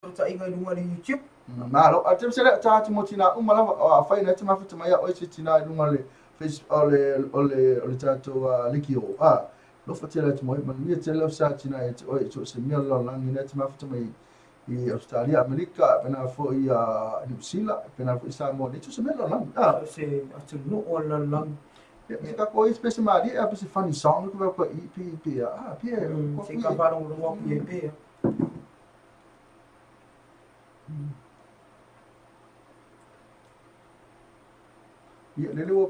Fesootaiga i luga o le YouTube. Malo. A te mse ta atu mo tina uma lava o a fai na te mafuta mai a oe se tina i luga o le face o le o le o le tatou lekiō. A lofa tele atu mo manuia tele lau sa tina e te oe i so o se mea o le lalolagi na te mafuta mai i Australia, Amerika, pena foi a New Zealand, pena foi Samoa, nei so o se mea o le lalolagi. A So se atunuu o le lalolagi. Ia, se ka ko i se malie a se funny song ko ko i pi pi a pi e Se ka faalogologo atu i ai pea. Ia, lele ua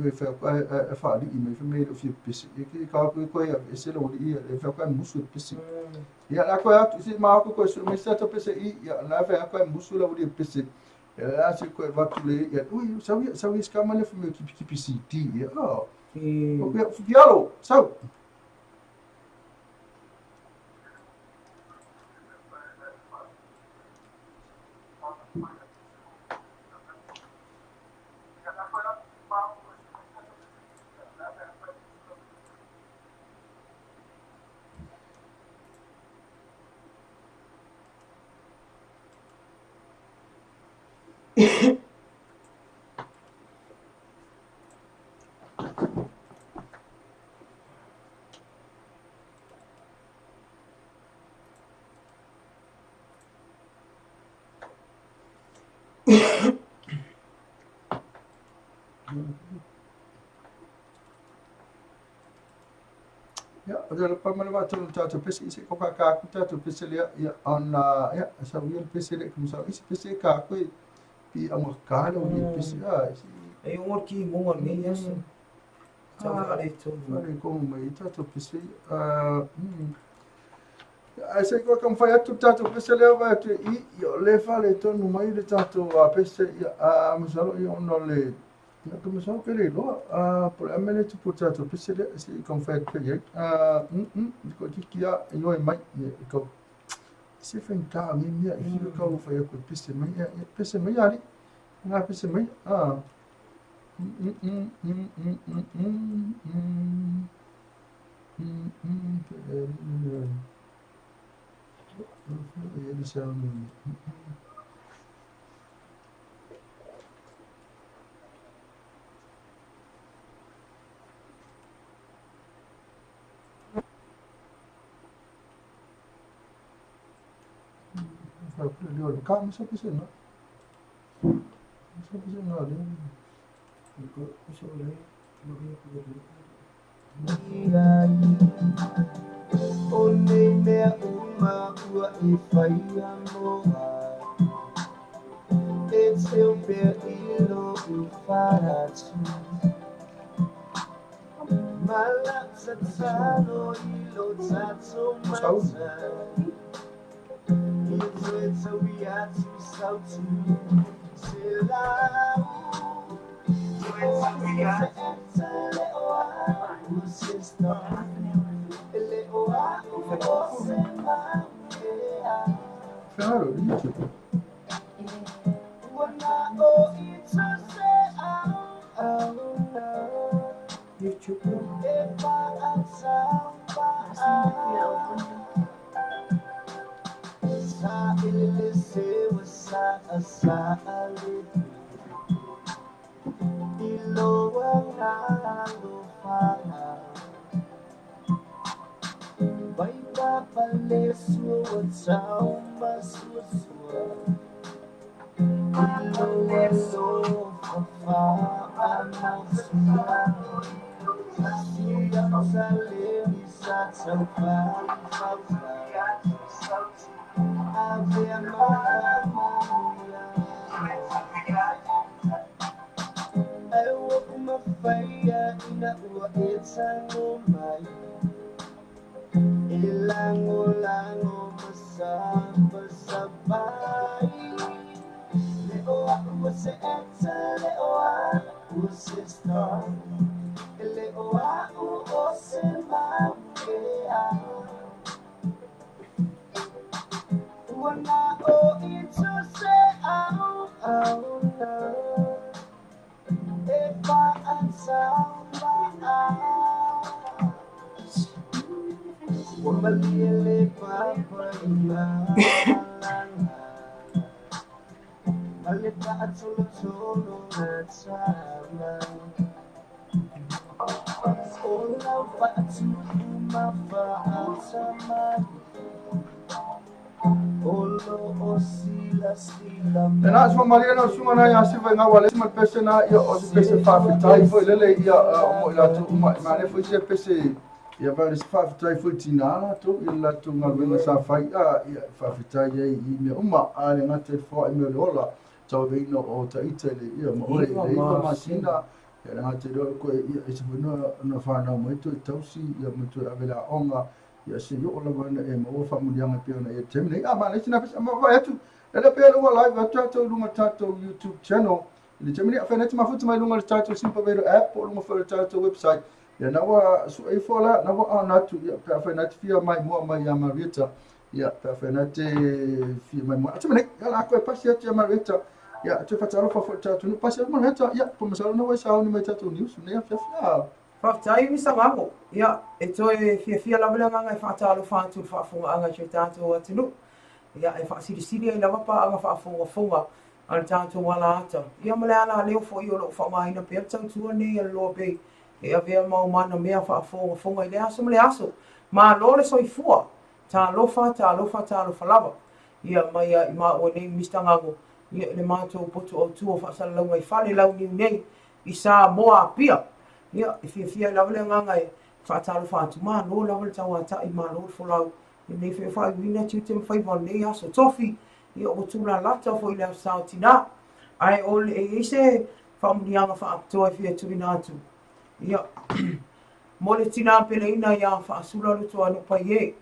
e e faalii mai fai mai e le o fia pepesi. E ke ka koe koe aveese lou alii ia, e fai atu ai musu e pepesi. Ia, la koe atu, se ma aku koe sue mai se tatou pese i, ia, la fai atu ai musu lau alii e pepesi. Ia, la se koe avatu le, ia, ui, sau ia, sau ia se kama lea fai mai o kipikipi CD, ia, oh. Ia, Fialo, sau. Ia, o le pa ma le vaatonu le tatou pese i se ko ka ka ku tatou pese lea, ia, ona, ia, sau ia le pese lea, kuma sau isi pese ka koe, pi a ma ka le uli pese, a, isi. E o ki monga nei aso. Tau whare tonu. Whare komu mai i tatou pese, Ae se i koe ka mawhai atu le tatou pese lea vai atu i, i o le whare tonu mai le tatou pese, ia, a, masalo ia ona o le, ia, ka masalo ke le iloa, a, po le a mea le tupu o le tatou pese lea, se i ka mawhai atu pea i ai, a, ko tiki a, i oi mai, ia, i kau, se whainga me mea, i whiu kau whai aku e pese mai, ia, ia, pese mai ali, ngā pese mai, a, O nei mea uma ua e whaia moa E teo pea i lou wharatu Malatatalo i lo tatou mata I toe taui atu i sautu Se lau Toe taui atu Le o au sister Le o au o se maukea Whero, YouTube. Ua na o i to se au au na YouTube. E whaatau Sa ilele se wa sa a sa a le I loa ngā lo whanga Vai papa le sua tau ma sua sua I loa lo whawha a sua Sia sa le ni sa tau wha A vea ma Ai ua umawhaia ina ua e tango mai E lango lango masapasapai Le o a ua se eta le o a ua sister E le o a u o se maukea Ua na o i to se au au na E whaatau Ua malie le papa i E na aso malia na usuga na ia siva i ngau ale ma le pese na ia o se pese faafetai foi lele ia o mo i latou uma e manaia foi se pese ia vai se faafetai foi tina latou i le latou galuega sa fai a ia faafetai ai i mea uma a le gata i le foai mai o le ola tauaveina o ita i le ia ma oe i le 9 masina ia le gata i le ola koe ia e se foi na whanau mai toe tausi ia ma toe ave le aoga ia se i oo lava ina e maua faamanuiaga e pei ona i ai taimi nei. A manaia sina pese ma vaai atu e le pei ua live atu tatou i luga tatou YouTube channel i le taimi nei afai na te mafuta mai luga le tatou Simple Radio app po o luga foi o le tatou website ia na ua sue ifo la na ua on atu ia pe afai na te fia mai mua mai ia Marieta ia pe afai na te fia mai mua atu nei ia la koe pasi atu ia Marieta ia toe faatalofa foi tatou no pasi atu Marieta ia po masalo na ua sauni mai tatou news nei afiafi a. Faafetai Mr Ngako. Ia, e toe fiafia lava le agaga e faatalofa atu i le faafofogaaga i si o tatou atunuu. Ia, e faasilisili ai lava paaga faafogafoga a le tatou alaata. Ia ma le alaleo foi o lo o faaaogaina pea le tautua nei a le Loa Bay e avea ma omana mea faafogafoga i le aso ma le aso. Malo le soifua! Talofa, talofa, talofa lava. Ia, mai a i maua nei Mister Ngako, ia i le matou potu autu o faasalalauga i fale launiu nei i Samoa Apia. Ia, e fiafia ai lava le agaga e faatalofa atu, malo lava le tauatai, malo le folau i lenei foi faaiuina tiute ma faiva o lenei aso tofi, ia ua tulalata foi i le aso Sa o Tinā. Ae o le, e i ai se faamanuiaga faapitoa e fia tuuina atu, ia, mo le tinā peleina iā Faasula Lutuanu Paie,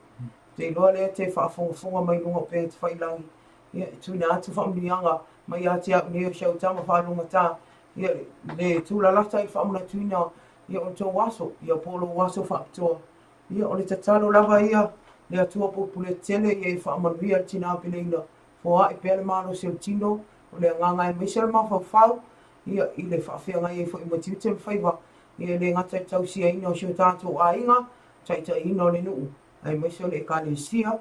te iloa lea te faafogafoga mai luga o pea te failangi, ia, e tuuina atu faamanuiaga mai ia te au nei o si au tama faalogata, ia, le tulalata i le faamanatuina ia o le tou aso, ia po o lou aso faapitoa. Ia, o le tatalo lava ia, le Atua Pulepuletetele ia e faamanuia le tinā peleina, foai pea le malosi o le tino, o le agaga aemaise o le mafaufau, ia, i le faafeagai ai foi ma tiute ma faiva, ia e le gata i le tausiaina o si o tatou aiga, taitaiina o le nuu, aemaise o le Ekalesia,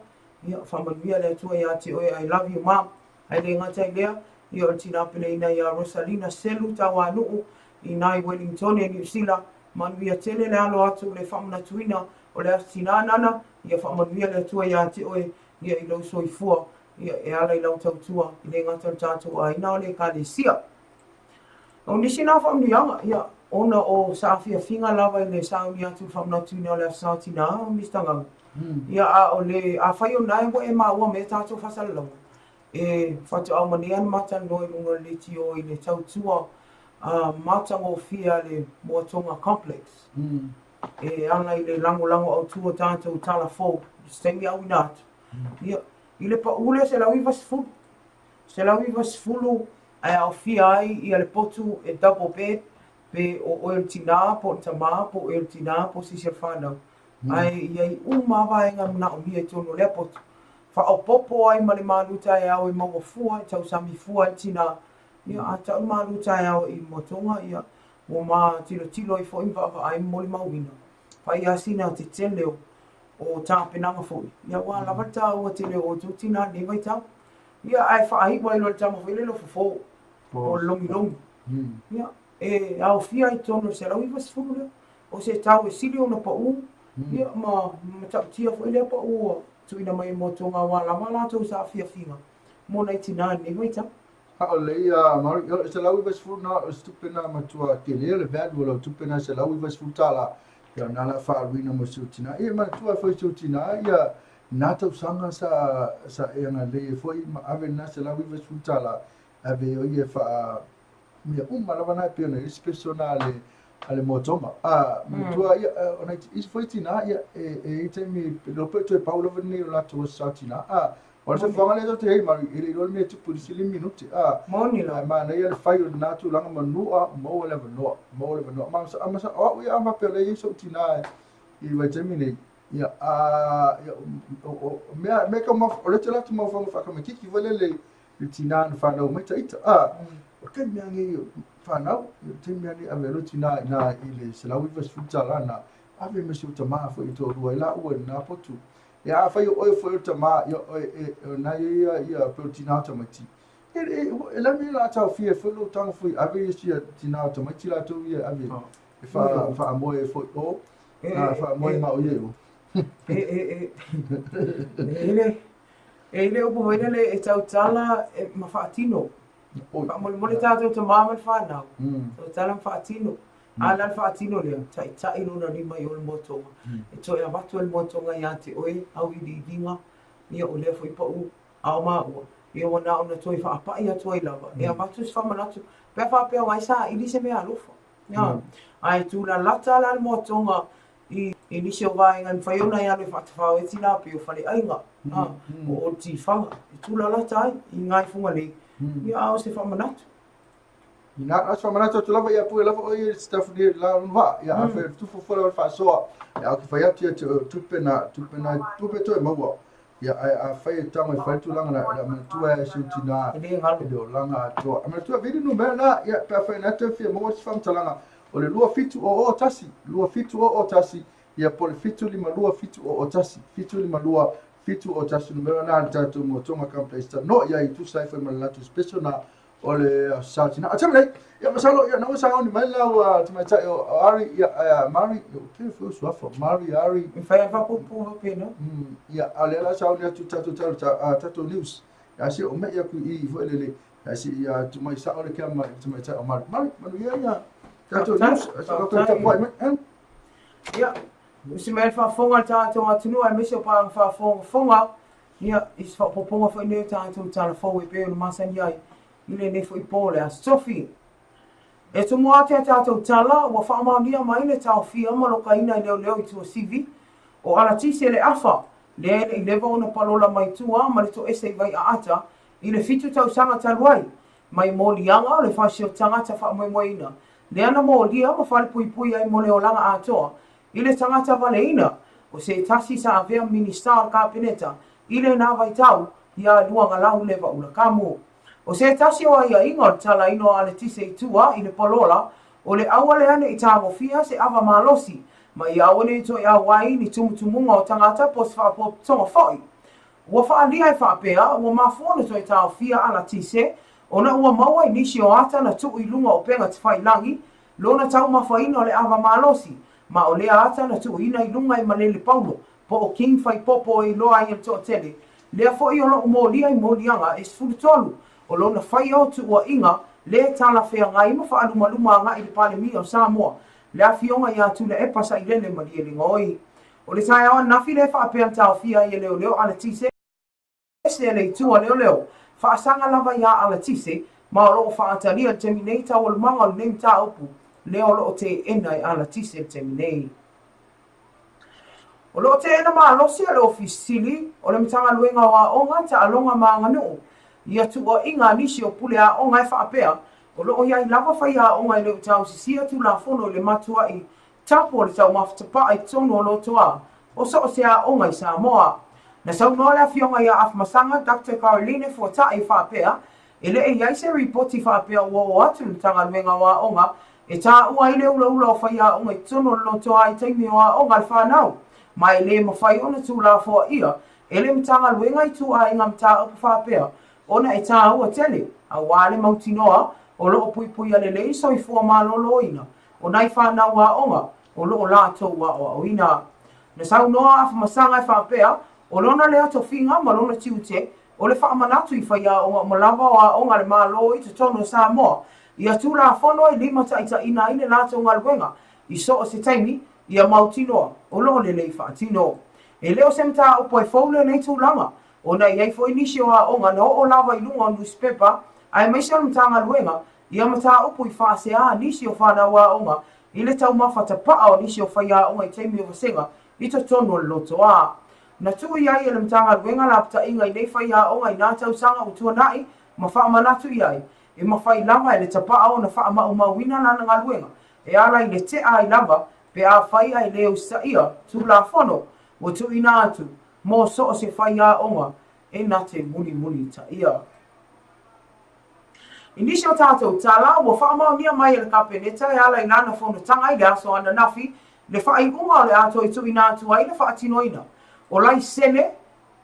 ia, faamanuia le Atua ia te oe, I love you mom. Ae le gata i lea, ia o le tinā peleina iā Rosalina Selu Tauanuu i nai Wellingtone, Niu Sila, manuia tele le alo atu i le faamanatuina o le Aso Tinā Nana, ia faamanuia le Atua iā te oe, ia i lou soifua, ia e ala i lau tautua, e le gata o le tatou aiga a o le Ekalesia. O nisi nā faamanuiaga, ia, ona o saafiafiga lava i le sauni atu i le faamanatuina o le Aso Sa Tinā, Mister Nganga, Ia, a o le, afai o lena ua e maua mai a tatou faasalalauga, e faatoa uma nei lava ona matalanoa i luga o le leitio i le tautua matagofie a le Moatoga Complex e ala i le lagolago autu o tatou tala fou i se taimi auina atu. Ia, i le pau lea 190, 190 ae aofia ai ia le potu e double bed, pe o oe o le tinā, po o le tamā, po o oe o le tinā, po o se isi o le whanau. Ae i ai uma lava vaega e manaomia i totonu o lea potu. Faaopoopo ai ma le malu taeao e maua fua, e tausami fua ai le tinā. Ia, a tau le malu taeao i Moatoga, ia, ua ma tilotilo ai foi ma vaavaai ma molimauina. Fai lava sina tetele o, o tapenaga foi, ia aua lava le taua tele o outou tinā i lenei vaitau. Ia, ae faaiu ai loa i le tama foi lele o Fofo, o le logilogi. Ia, e aofia ai i totonu o le 190 lea. O se tau e sili ona pau, ia, ma matautia foi lea pau ua tuuina mai e Moatoga aua lava a latou saafiafiga mo nai tinā i lenei vaitau. Sao lelei a Mari, o le 190 na, o se tupe na matua tele le value o lau tupe na $190 tala. Ia na la faaaluina mo si ou tinā. Ia e manatua ai foi si ou tinā ia na tausaga sa sa e agalelei ai foi ma ave lena $190 tala ave o ia e faa mea uma lava na e pei ona i ai se persona a le a le Moatoga. A manatua ia o nai isi foi tinā ia e e i ai taimi e iloa pe toe pau lava lenei o latou aso sa tinā. A o le soifuaga lea tatou te i ai Mari, e le iloa le mea e tupu i le isi 5 minute. A Moni lava. Ae manaia le fai o lena tulaga manu a maua le avanoa, maua le avanoa. Ma ma o au ia a faapea o lea e i ai so'u tinā i le vaitaimi nei, ia a ia o mea mea tau o lea te alu atu mafaufauga faatamaitiiti foi lele i tinā na whanau mai taita. A, o le taimi lava nei o whanau, o le taimi lava nei ave ai tinā i nā i le $190 na, ave ma si ou tamā foi e toalua ai laua i lena potu. Ia afai o oe foi o le tama, ia e, e, e, na ia ia, ia pe o le tina o tamaiti. E, e, e le mea la taofia foi lou tago foi ave ia sia tina o tamaiti latou ia ave. Oh. E wha, whaamoe e foi o, E, a whaamoe ma o ia o. E, e, e, e, le, e le upu foi lele e tautala e, ma faatino. Faamolemole tatou tama ma le fanau, tautala ma faatino. A la le faatino lea, taitai lona lima i o le moatoga. E toe avatu ai le moatoga ia te oe, auiliiliga, ia o lea foi pau a o maua, ia ua na ona toe faapai atu ai lava, e avatu se faamanatu, pe a faapea o ai saili se mea alofa. Ia, ae tūlalata la le moatoga i, i nisi o vaega e mafai ona e alu e faatafao la pei o faleaiga, a, o o le tifaga, e tūlalata ai i ngai Fugalei, ia a o se faamanatu. Ina na se faamanatu atu lava ia pue lava o ia staff ni la va ia a fe tufu fo la faasoa ia o ke fai atu ia te tupe na tupe na tupe toe maua ia a a fai e tango e fai tulaga na la manatua e se tina E le galo. E le olaga atoa. A manatua vili numera na ia pe afai na te fia maua se faamatalaga o le 27001 27001 ia po o le 752 701 752 701 numera na le tatou Motoga Complex no ia i tusa ai foi ma le latou special na o le sa tina. A tama nei, ia masalo ia na ua sauni mai lau tamaitai o Ari ia Mari, o te foi suafa Mari Ari. E fai a faapuupuu faapena. Ia a le la sauni atu tatou talo tatou news. Ia se o me ia ku i foi lele. Ia se ia tu mai sa o le kia mai tamaitai o Mari. Mari, manu ia ia tatou news. Sa o te tapuai mai. Eh? Ia, usi mai le faafofoga a le tatou atunuu aemaise o paaga faafogafoga, ia, i se faaopoopoga foi nei o tatou tala fou e pei ona masani ai i lenei foi po o le Aso Tofi. E tumua atu i a tatou tala, ua faamaonia mai le taofia ma lokaina i leoleo i Tuasivi o Alatise le Afa, lea e le i leva ona palola mai tua ma le toese i Vaiaata i le 7 tausaga talu ai, mai moliaga o le fasio tagata faamoemoeina, lea na molia ma falepuipui ai mo le olaga atoa i le tagata valeina o se tasi sa avea Minisita o le Kapeneta i lena vaitau ia Luagalau Levaula Kamu. O se tasi o aiaiga o le talaina o Aletise i tua i le palola o le aua lea ne i tagofia se ava malosi ma ia aua ne i toe auai ni tumutumuga o tagata po o se faapotopotoga foi. Ua faaalia e faapea ua mafua ona toe taofia Alatise ona ua maua i nisi o ata na tuu i luga o upega tafailagi lona taumafaina o le ava malosi, ma o lea ata na tuuina i luga e Malele Paulo, po o King Faipopo e iloa ai e le toatele, lea foi o loo molia i moliaga e 13 o lona faia o tuuaiga le talafeagai ma faalumaluma agai i le Palemia o Samoa, le Afioga ia Tuilaepa Sailele Malielegaoi. O le taeao ananafi lea e faapea na taofia ai e leoleo Alatise, ese le itu a leoleo, faasaga lava iā Alatise, ma o loo faatalia i le taimi nei taualumaga o lenei mataupu lea o loo teena e Alatise i le taimi nei. O loo teena malosi a le Ofisa Sili o le Matagaluega o Aoga, Taaloga ma Aganuu ia tuuaiga a nisi o pule aoga e faapea o loo i ai lava faiaoga e le o tausisia Tulafono i le matuai tapu o le taumafa tapaa i totonu o lotoa o so o se aoga i Samoa. Na saunoa le Afioga ia Afamasaga Doctor Caroline Fuatai e faapea, e le i ai se ripoti faapea ua oo atu i le Matagaluega o Aoga e taua ai le ulaula o faiaoga i totonu o le lotoa i taimi o aoga a le fanau, ma e le mafai ona tuulafoaia e le Matagaluega ituaiga mataupu faapea ona e taua tele aua le mautinoa o lo o puipuia lelei soifua maloloina o nai fanau aoga o lo o latou aoaoina. Na saunoa a Afamasaga e faapea, o lona lea tofiga ma lona tiute o le faamanatu i faiaoga uma lava o aoga a le Malo i totonu o Samoa ia Tulafono e limataitaiina ai le latou galuega i so o se taimi ia mautinoa o lo o lelei faatino. E le o se mataupu e fou lenei tulaga ona e i ai foi nisi o aoga na oo lava i luga o nusipepa aemaise o le Matagaluega ia mataupu i faasea nisi o fanau aoga i le taumafa tapaa o nisi o faiaoga i taimi o vasega i totonu o le lotoa. Na tuu i ai e le Matagaluega lapataiga i nei faiaoga i nā tausaga ua tuanai ma faamanatu i ai, e mafai lava e le tapaa ona faamaumauina lana galuega e ala i le tea ai lava pe afai ae le usitaia Tulafono ua tuuina atu mo so o se faiaoga e na te mulimulitaia. I nisi o tatou tala, ua faamaonia mai e le Kapeneta e ala i lana fonotaga i le aso ananafi le faaiuga o le a toe tuuina atu ai le faatinoina. o laisene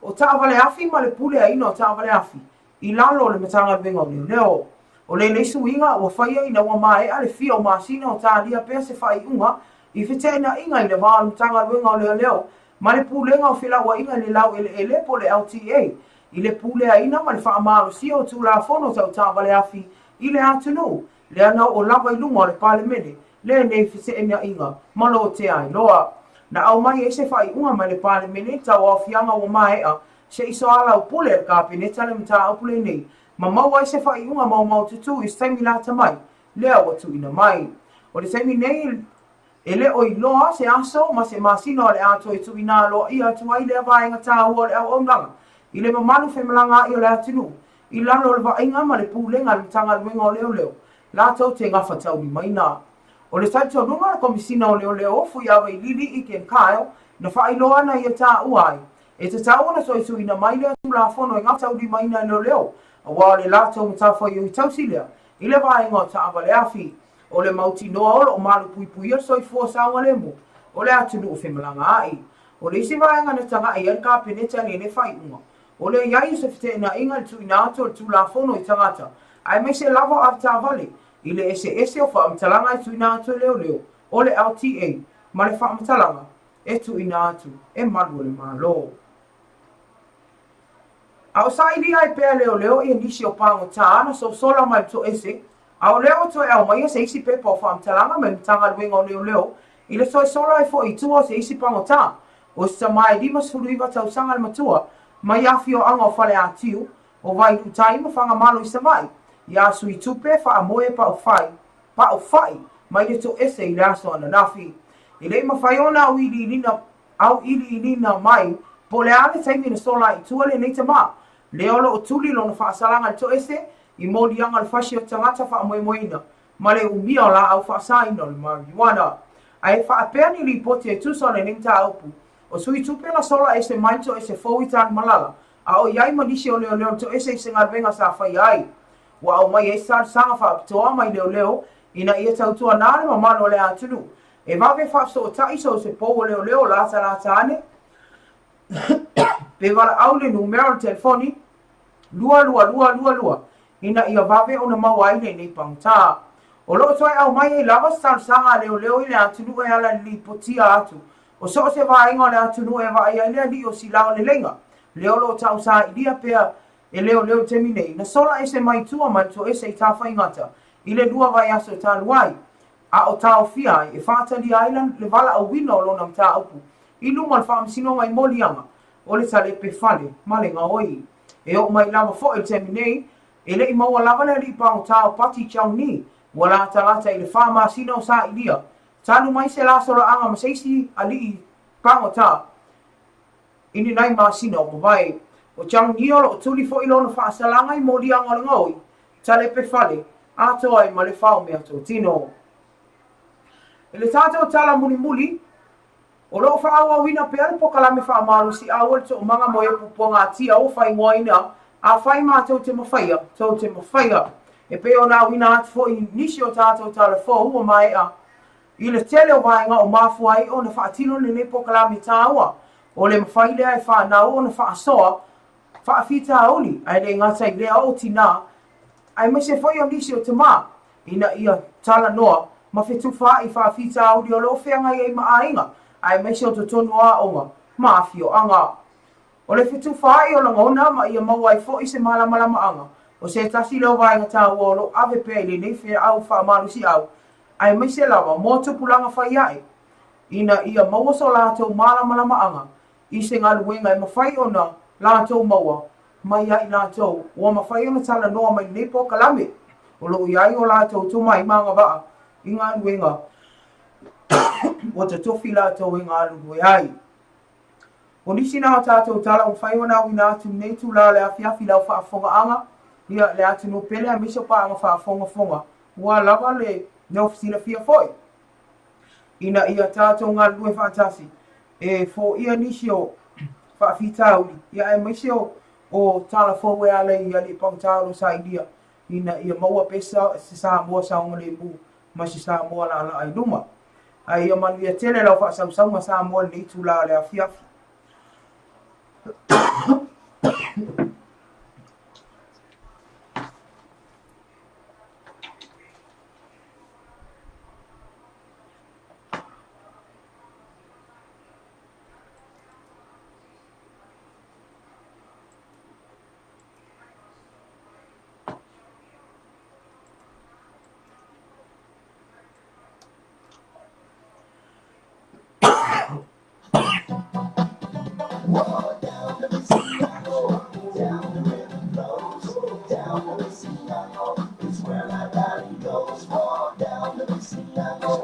o taavale afi ma le puleaina o taavale afi i lalo o le Matagaluega o Leoleo. O lenei suiga ua faia ina ua maea le fia o masina o talia pea se faaiuga i feteenaiga i le va o le Matagaluega o Leoleo ma le Pulega o Felauaiga i le Laueleele po o le LTA i le puleaina ma le faamalosia o Tulafono tau taavale afi i le atunuu, lea na oo lava i luma o le Palemene lenei feteenaiga ma lotea ai loa. Na aumai ai se faaiuga mai le Palemene i le tauaofiaga ua maea se i soalaupule e le Kapeneta le mataupu lenei ma maua ai se faaiuga maumaututu i se taimi lata mai lea ua tuuina mai. O le taimi nei, e le o iloa se aso ma se masina o le a toe tuuina aloaia atu ai lea vaega taua o le auaunaga i le mamalu femalagaai o le atunuu i lalo o le vaaiga ma le pulega a le Matagaluega o Leoleo latou te gafataulimaina. O le talitonuga o le Komisina o Leoleo, Fuiavailili Egan Kyle, na faailoa ana ia taua ai, e tatau ona toe tuuina mai lea Tulafono e gafataulimaina e leoleo, aua o le latou matafaioi tausi lea i le vaega o taavale afi. O le mautinoa o lo o malupuipuia le soifua saogalemu o le atunuu femalagaai. O le isi vaega na tagai ai le Kapeneta i lenei faaiuga, o le i ai o se feteenaiga i le tuuina atu o le Tulafono i tagata, aemaise lava o avetaavale, i le eseese o faamatalaga e tuuina atu e leoleo o le LTA ma le faamatalaga e tuuina atu e malu o le Malo. A o sailia ai pea leoleo ia nisi o pagota na sosola mai le toese, a o lea ua toe aumaia se isi pepa o faamatalaga mai le Matagaluega o Leoleo i le toe sola ai foi i tua o se isi pagota, o se tama e 59 tausaga le matua, mai afioaga o Faleatiu, o Vailuutai ma Fagamalo i Savaii, ia Suitupe Faamoe Paufai, Paufai, mai le toese i le aso ananafi. E le i mafai ona auiliilina auiliilina mai po o le a le taimi na sola ai i tua lenei tama, lea o lo o tuli lona faasalaga i le toese i moliaga o le fasi o tagata faamoemoeina ma le umia o laau faasaina o le marijuana. Ae faapea ni lipoti e tusa o lenei mataupu, o Suitupe na sola ese mai le toese fou i Tanumalala, a o i ai ma nisi o leoleo le toese i se galuega sa faia ai. Ua aumai ai se talosaga faapitoa mai leoleo ina ia tautuana le mamalu o le atunuu e vave faafesootai so o se pou o leoleo latalata ane pe valaau le numera o le telefoni 22222 ina ia vave ona maua ai lenei pagota. O lo o toe aumai ai lava se talosaga a leoleo i le atunuu e ala i le lipotia atu o so o se vaega o le atunuu e vaai ai le alii o Silao Leleiga, lea o lo o tausailia pea e leoleo i le taimi nei, na sola ese mai tua mai le toese i Tafaigata i le lua vaiaso talu ai, a o taofia ai e faatalia ai le valaauina o lona mataupu i luma o le Faamasinoga i Moliaga o le talepe fale ma le gaoi. E oo mai lava foi i le taimi nei, e le i maua lava le alii pagota o Pati Chong Nee, ua latalata i le fa masina o sailia, talu mai se la solaaga ma se isi alii pagota i ni nai masina ua mavae. O Chong Nee o lo o tuli foi lona faasalaga i moliaga o le gaoi, talepe fale, atoa ai ma le fao meatotino. I le tatou tala mulimuli, O lo o faaauauina pea le polokalame faamalosiau o le Toomaga mo e Puapuagatia ua faaigoaina Afai Matou Te Mafaia, Tou Te Mafaia. E pei ona auina atu foi i nisi o tatou tala fou ua maea i le tele o vaega o mafua ai ona faatino lenei polokalame taua, o le mafai lea e fanau ona faasoa faafitauli ae le gata i lea o tinā aemaise foi o nisi o tamā ina ia talanoa ma fetufaai faafitauli o lo o feagai ai ma aiga aemaise o totonu o aoga ma afioaga. O le fetufaai o lagona ma ia maua ai foi se malamalamaaga o se tasi lea o vaega taua o lo o ave pea i lenei feau faamalosiau aemaise lava mo tupulaga fai ae ina ia maua so latou malamalamaaga i se galuega e mafai ona latou maua mai ai latou ua mafai ona talanoa mai lenei polokalame o lo o i ai o latou tomai ma agavaa i galuega ua totofi latou e galulue ai. O nisi na o tatou tala ua mafai ona auina atu i lenei itula o le afiafi i lau faafofogaaga, ia, le atunuu pele aemaise o paaga faafogafoga, ua lava le mea silafia foi ina ia tatou galulue faatasi e foia nisi o faafitauli, ia aemaise o, o tala fou e ala i alii pagota o lo o sailia ina ia maua pea se Samoa saogalemu ma se Samoa laalaa i luma. Ae ia manuia tele lau faasausauga Samoa i lenei itula o le afiafi. Se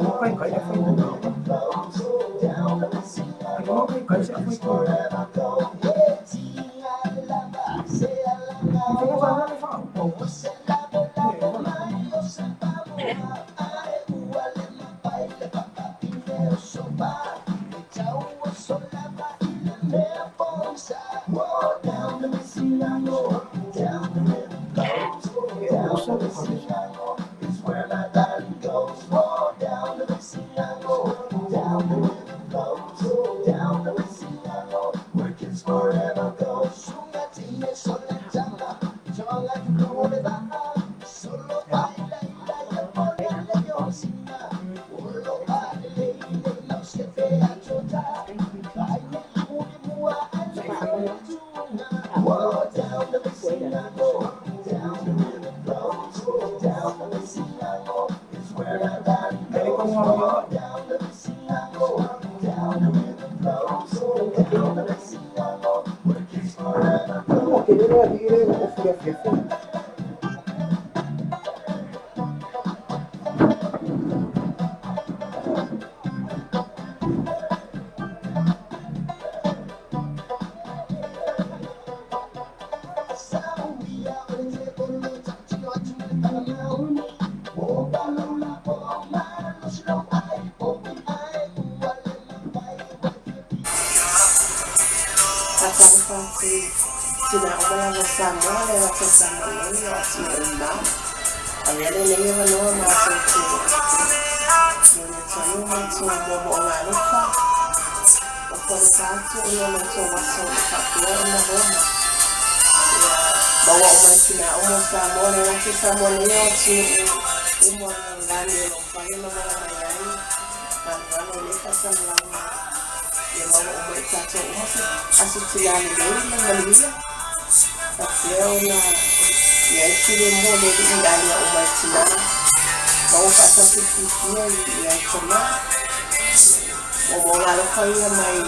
makai kai le fai tulaga. E le makai kai se afai tulaga. E faigata la le faaupau. E wala. E o oso le fale. Ia. Se i fai lea. E le kogo au ia au. Ua ke le alii le o ofu le afiafi. Faatalofa atu i tinā uma lava o Samoa le ata o Samoa nei o atunuu mamao. Avea lenei avanoa matou te momoli atu ai o matou moomooga alofa. Ofo alofa atu ona o matou aso ua faapea ona loma. Ia maua uma e tinā uma o Samoa le ata o Samoa nei o atunuu uma o le lalolagi o lo o mafai ona maua mai ai valovalo o nei faasalalauga. Ia maua uma e tatou uma se aso tinā lelei ma le manuia. Faapea ona i ai le filemu o le Alii i alia uma i tinā. Maua faatasi le fiafia i ai tamā. Moomooga alofa ia mai i le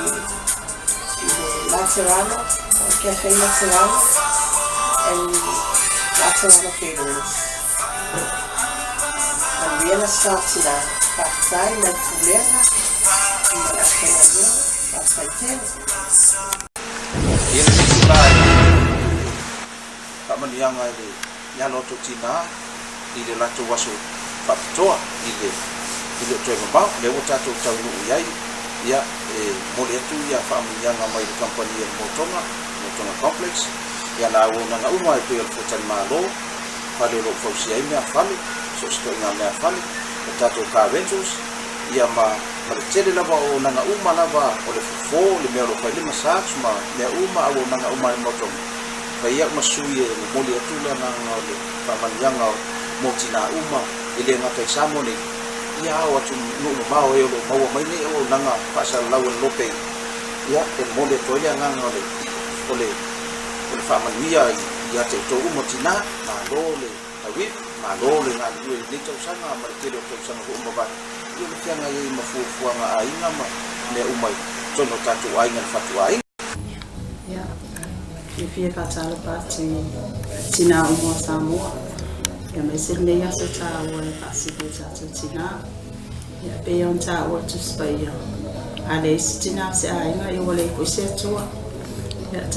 Laterano, Cafe Laterano and Laterano Caterers. Manuia le aso tinā. Faafetai mai Pulega ma le aufaigaluega. Faafetai tele. Ia lenei tulaga i le faamanuiaga i le alo atu o tinā i le latou aso faapitoa i le i le o toe mamao, lea ua tatou taunuu i ai, ia, e momoli atu ia faamanuiaga mai le kamupani a le Motoga, Motoga Complex, ia na auaunaga uma e pei o le Fuatalimalo, fale o lo o fausia ai meafale, so o se ituaiga meafale, o tatou car rentals, ia ma ma le tele lava o auaunaga uma lava o le fofo, le mea o lo o fai le massage ma mea uma auaunaga uma a le Motoga. Fai au ma sui e momoli atu le agaga o le faamanuiaga mo tinā uma e le gata i Samoa nei, ia ao atu nuu mamao e o lo o maua mai nei auaunaga faasalalau e le Lope ia e momoli atu ai le agaga o le o le o le faamanuia ia te outou uma tinā. Malo le tauivi, malo le galulue i lenei tausaga ma le tele o tausaga foi ua mavae, ia o le feagai ai ma fuafuaga a aiga ma mea uma i totonu o tatou aiga i le fatuaiga. Ia, fiafia e faatalofa atu i tinā uma o Samoa, aemaise lenei aso taua e faasili e tatou tinā. Ia, pei ona taua le Tusi Paia, a leai se tinā o se aiga, ia ua leai foi se Atua.